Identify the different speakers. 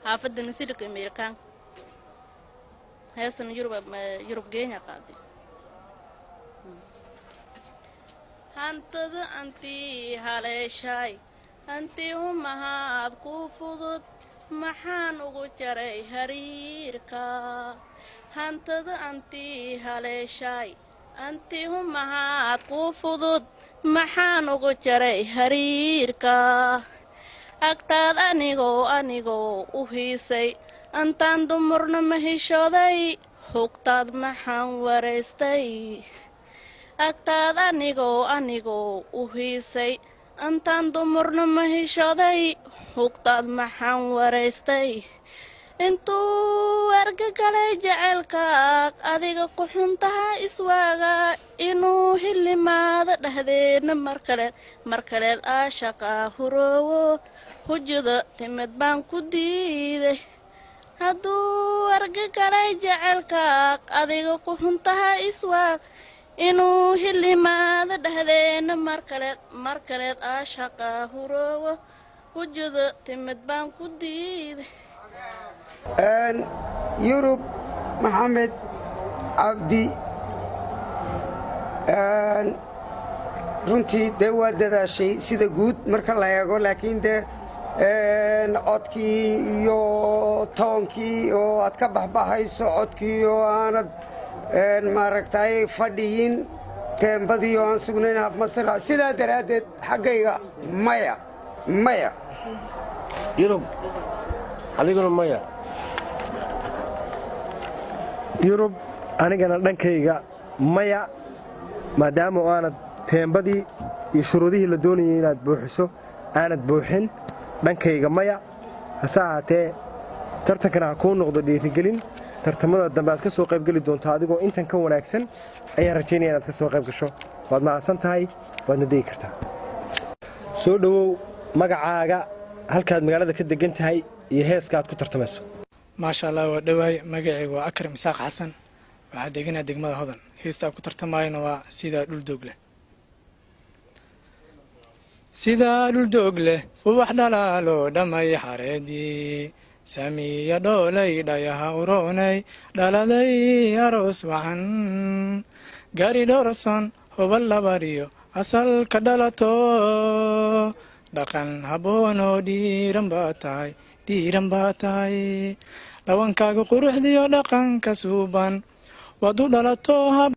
Speaker 1: Xaafadda Nasirka Amerikaan. Heestan Yurub, Yurub Geenya qaaday. Hantada antii haleeshay, hantii humahaad ku fudud, maxaan ugu jaray hariirka? Hantada antii haleeshay, antii humahaad ku fudud, maxaan ugu jaray hariirka? Agtaad anigoo u hiisay, antaan dumurna ma hishooday, hugtaad maxaan waraystay? Agtaad anigoo u hiisay, antaan dumurna ma hishooday, hugtaad maxaan waraystay? Intuu ergagalay jaceylkaag, adiga ku xuntaha iswaaga, inuu hilimaado dhehdeena mar kaleed, mar kaleed aashaqaa huroowo, hujada timid baan ku diiday. Hadduu ergagalay jaceylkaag, adiga ku xuntaha iswaag, inuu hilimaado dhehdeena mar kaleed, mar kaleed aashaqaa huroowo, hujada timid baan ku diiday.
Speaker 2: Yurub Maxamed Cabdi, runtii dee waa dadaashay sida guud marka la eego, laakiin dee codkii iyo toonkii oo aad ka baxbaxayso, codkii oo aanad maaragtay fadhiyin, teembadii oo aan sugnayn, habmasira, sidaa daraaddeed xaggayga maya, maya.
Speaker 3: Yurub, adiguna maya.
Speaker 4: Yurub, anigana dhankayga maya, maadaama oo aanad teembadii iyo shuruudihii la doonayay inaad buuxiso aanad buuxin, dhankayga maya. Hase ahaatee tartankana ha kuu noqdo dhiirigelin, tartamada dambe aad ka soo qaybgeli doonto adigoo intan ka wanaagsan ayaan rajaynaya inaad ka soo qayb gasho. Waad mahadsan tahay, waadna degi kartaa. Soo dhowow, magacaaga, halkaad magaalada ka degan tahay iyo heeska aad ku tartamayso.
Speaker 5: Maasha Allah, waa dhowahay. Magacaygu waa Akram Isaaq Xasan, waxaa deganaa degmada Hodan. Heesta aan ku tartamayona waa Sidaa Dhul Doog Leh. Sidaa dhul doog leh, ubax dhalaalo dhamay, xareedii samiya dhoolay, dhayaha uroonay, dhaladay aroos wacan, gari dhowrson, hubal labariyo asalka dhalato, dhaqan habboonoo dhiiran baa tahay, dhiiran baa tahay. Dhawankaaga quruxdiyo dhaqanka suuban waad u dhalato.